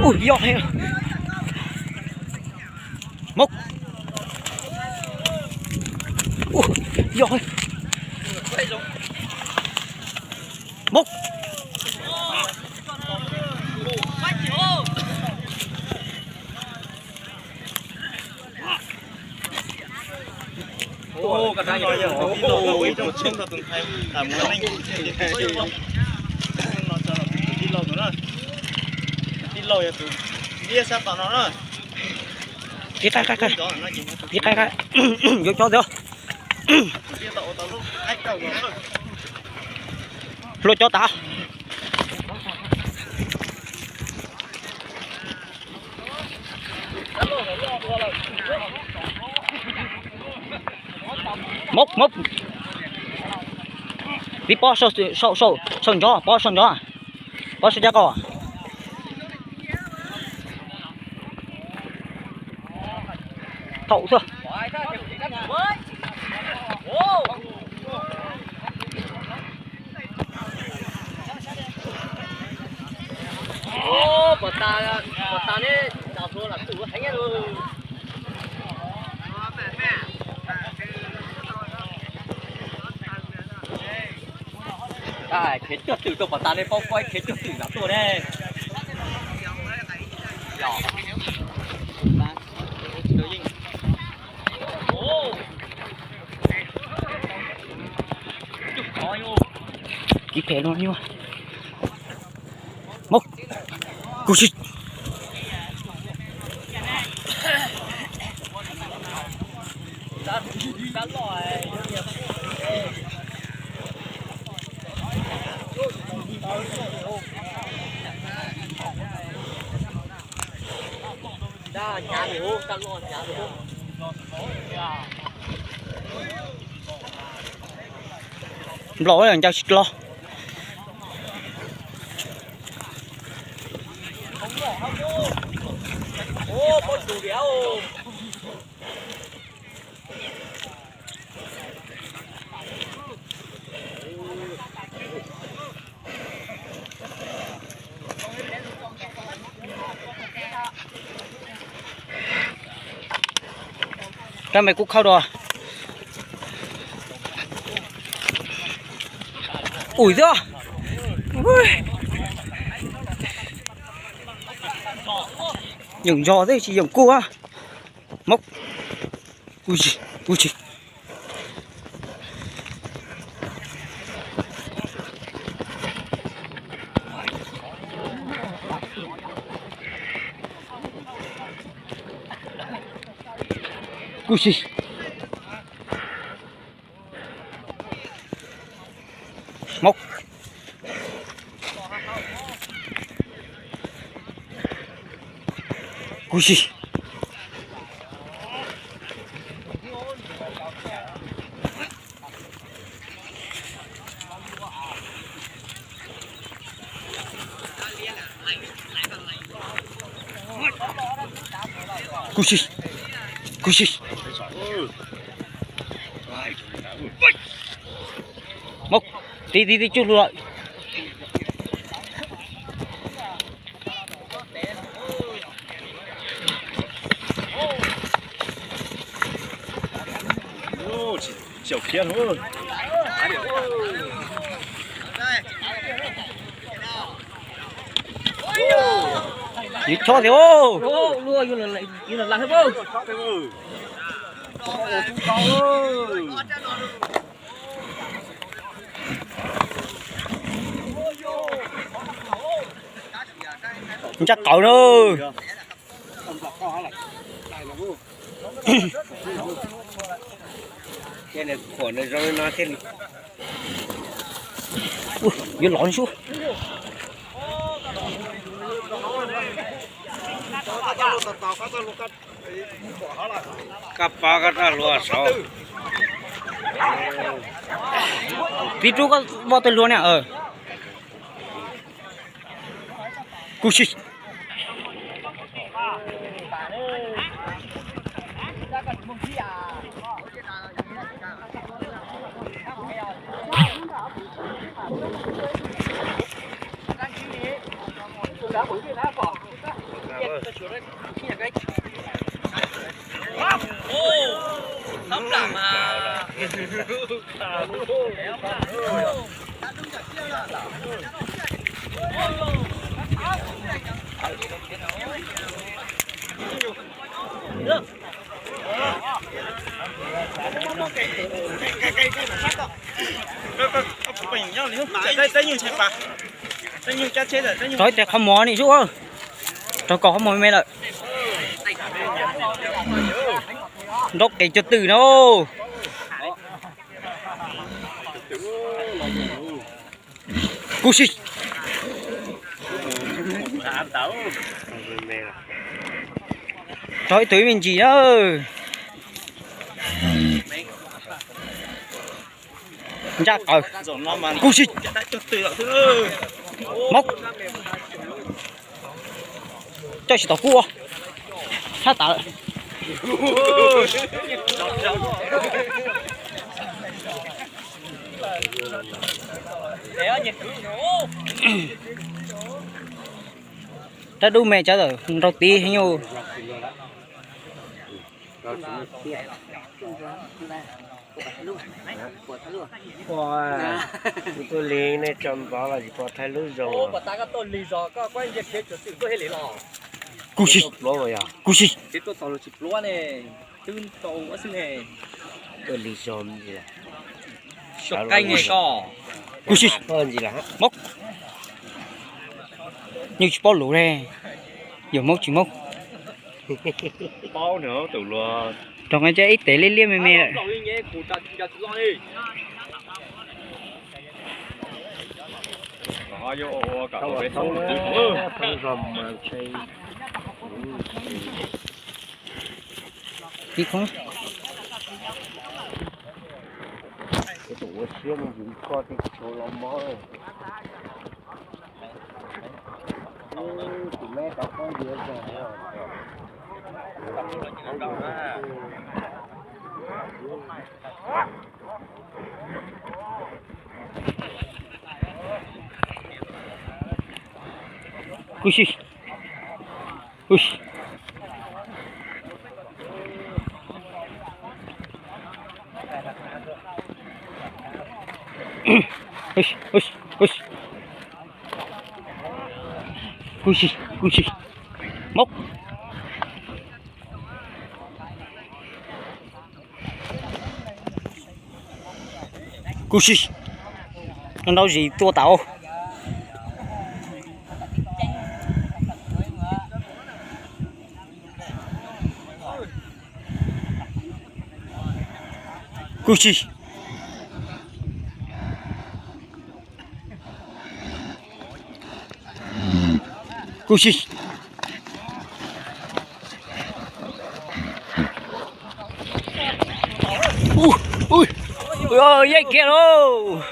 Ui, yog. Mog. Ui, yog. Mog. Ib qai qai qai, ib qai qai, yuav cov ntawd. Hlua cov tas. Mog, mog. Tib pob sau ntsoov, pob sau ntsoov, pob sau caj qos. Thaum xwb. Khiav cuag twm rau pov tas ne, paub paub khiav cuag twm lam tuaj ne. Kiv phem no. Mog. Kuv si. Nplaum ncaws tsis los. Rab me kuj khawb dua. Ui, yeem ntso thiab tsis yeem kuj. Mog. Kuj si, kuj si. Kuj si. Mog. Kuj si. Kuj si, kuj si. Mog, tib tib tib cuj lug lawm. Yus chob tiag. Ncaj qawv na. Yuav los sub. Koj pov koj roj hlua saud. Pib rub koj voj tawg hlua na. Kuj si. Rau ib tes qhov muag ni sub, rau kom qhov muag me lawm. Nrau qes cuag twm no. Kuv si. Rau ib tug ib me ntsis na. Ntsaj qaws. Kuv si. Mob. Coj tsis tau kub ua. Sab tas lawm. Rab dub me tsawv tawm nrau tib heev. Ua, kuv tuaj lig nej tso ntxov los tsis pom thaij lub zoo. Kuv si, kuv si. Tuaj lig zoo. Kuv si, mob. Yeej tsis paub lus ne, yog mob tsis mob. Rau nqe ib tes liab liab me me lawm. Ib khob. Tus ua siab me ntsis koj tib tshua los mob. Tus me tau pob yuav zog. Kuv si. Kuv si, kuv si. Mob. Kuv si. Nrau zis tuaj tas. Kuv si. Kuv si. Yeej kiag lauj.